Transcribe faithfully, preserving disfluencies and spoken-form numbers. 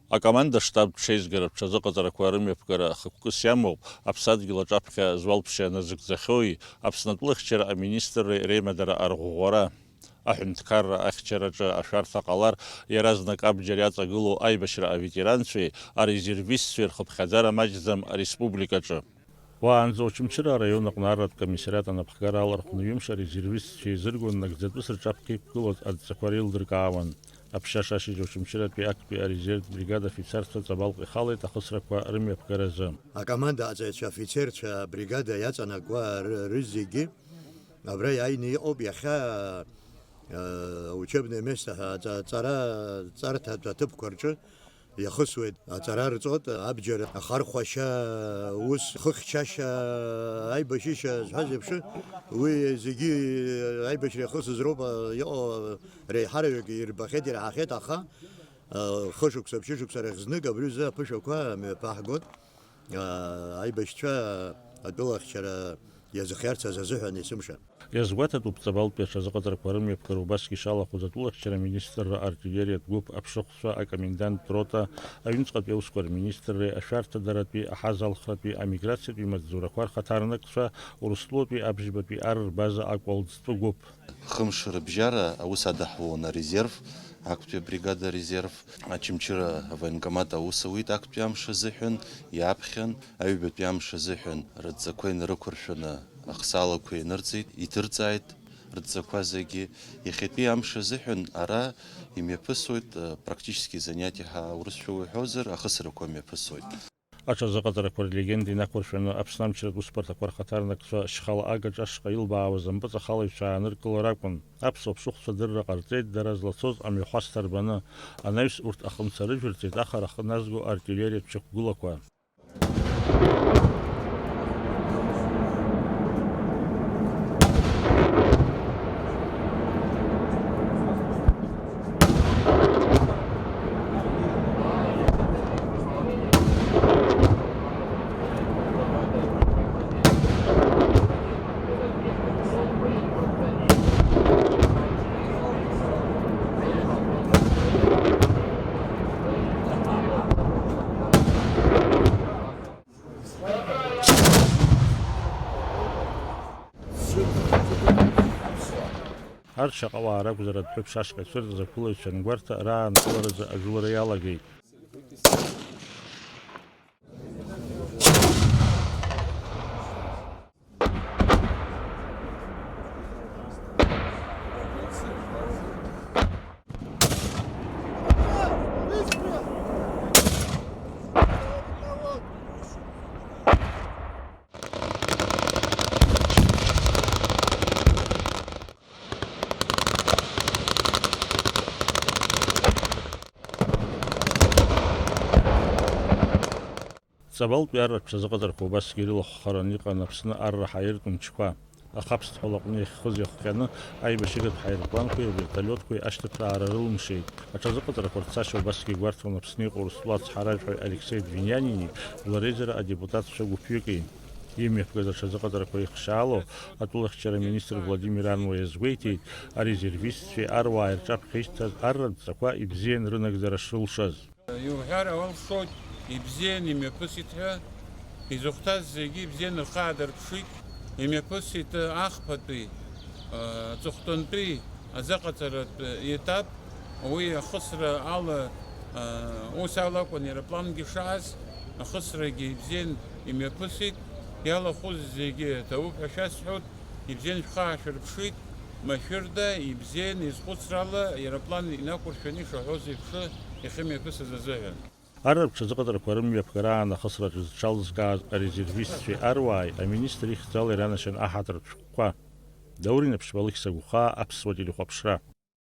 Акоманда-штаб ҽеизгара ҽазыҟаҵарақәа рымҩаԥгара хықәкыс иамоуп, аԥсадгьыл аҿаԥхьа зуалԥшьа назыгӡахьоуи, Аԥсны атәылахьчара аминистрреи реимадара арӷәӷәара. Аҳәынҭқарра ахьчараҿы ашәарҭа ҟалар, иаразнак абџьар иаҵагылоу аибашьра аветеранцәеи арезервистцәеи рхыԥхьаӡара маҷӡам ареспубликаҿы. Уаанӡа Очамчыра араион аҟны арратә комиссариат анапхгара алархәны ҩымш арезервистцәа еизыргон, нагӡатәыс рҿаԥхьа иқәгылаз адҵақәа реилдыркаауан. Аԥшьа шашьыжь Очамчыратәи актәи арезервтә бригада афицарцәа Ҵабалҟа ихалеит ахысрақәа рымҩаԥгаразы. Акоманда аҵаҩцәа, афицерцәа, абригада иаҵанакуа ры-, рызегьы абра иааины иҟоуп. Иахьа, э, учебное место ҳәа аҵа-, аҵара ҵарҭатә аҭыԥқәа рҿы иахысуеит. Аҵара рҵоит, абџьар ахархәашьа, ус хыхьчашьа, аибашьышьа зҳәаз еиԥш, уи зегьы аибашьра иахысыз роуп, иҟоу реиҳараҩык ирбахьеит, ираҳахьеит, аха, э, хышықәса, ԥшьышықәса рахь знык абри рзы аԥышәақәа мҩаԥаҳгоит, э, аибашьцәа атәылахьчара иазыхиарцаз азыҳәан есымша. Иазгәаҭатәуп, Ҵабалтәи аҽазыҟаҵарақәа рымҩаԥгара убасгьы ишалахәыз атәылахьчара аминистрра артиллериатә гәыԥ, аԥшыхәцәа, акоменданттә рота, аҩныҵҟатәи аусқәа рминистрреи ашәарҭадаратәи, аҳазалхратәи, амиграциатәи маҵзурақәа рхаҭарнакцәа, Урыстәылатәи абжьбатәи ар рбаза акәалӡтәы гәыԥ. Хымш рыбжьара аус адаҳулон арезерв, актәи абригада арезерв, Очамчыра авоенкомат аус ауит актәи амш азыҳәан, иаԥхьан, аҩбатәи амш азыҳәан рыдҵақәа инарықәыршәаны ахсаалақәа инырҵеит, иҭырҵааит рыдҵақәа зегьы. Иахьатәи амш азыҳәан ара имҩаԥысуеит, э, практически занятие ҳәа аурысшәа уҳәозар, ахысрақәа мҩаԥысуеит. Аҽазыҟаҵарақәа рлегенда инақәыршәаны Аԥсны амчратә усбарҭақәа рхаҭарнакцәа шьхала агаҿа ашҟа илбаауаз ампыҵахалаҩцәа ааныркылара акәын. Аԥсуа ԥшыхәцәа адырра ҟарҵеит дара злацоз амҩахәасҭа рбаны. Анаҩс урҭ ахымца рыжәырҵеит ахара ахы назго артиллериатә шьақәгылақәа. Арҭ шаҟа уаа ракәзар, адәҳәыԥш ашҟа ицәырҵыз ақәылаҩцәа ангәарҭа раанкыларазы ажәылара иалагеит. Ҵабалтәи арратә ҽазыҟаҵарақәа убасгьы ирылахәхаран иҟан Аԥсны арра ҳаиртә мчқәа. Ахаԥсҭҳәа лаҟәны иахьхыз иахҟьаны, аибашьыгатә ҳаирпланқәеи рвертолиотқәеи ашьҭыԥраара рылымшеит. Аҽазыҟаҵарақәа рцашьа убасгьы игәарҭон Аԥсни Урыстәылеи ацҳаражәҳәаҩ Алексеи Двинянини лареизара адепутатцәа гәыԥҩыки. Имҩаԥгаз аҽазыҟаҵарақәа ихшьаало атәылахьчара аминистр Владимир Ануа иазгәеиҭеит, арезервистцәеи аруааи рҿаԥхьа ишьҭаз арратә ҵақәа ибзиан рынагӡара шрылшаз. Иуҳәар алшоит, ибзиан имҩаԥысит ҳәа, изыхәҭаз зегьы ибзиан рхы аадырԥшит, имҩаԥысит ахԥатәи, аҵыхәтәантәи азыҟаҵаратә етап, уи ахысра ала, ус ала акәын аероплангьы шааз, ахысрагьы ибзиан имҩаԥысит, иалахәыз зегьы ҭабуп ҳәа шәасҳәоит. Ибзиан шәхы аашәырԥшит, машәырда, ибзиан, изхәыцрала аероплан инақәыршәаны ишаҳәоз еиԥш иахьымҩаԥысыз азыҳәан. Арратә ҽазыҟаҵарақәа рымҩаԥгара аан ахысраҿы зҽалызкааз арезервистцәеи аруааи аминистр ихьӡала иранашьан аҳаҭыртә шәҟәқәа. Даур Инаԥшьба, Алықьса Гәхаа, Аԥсуа телехәаԥшра.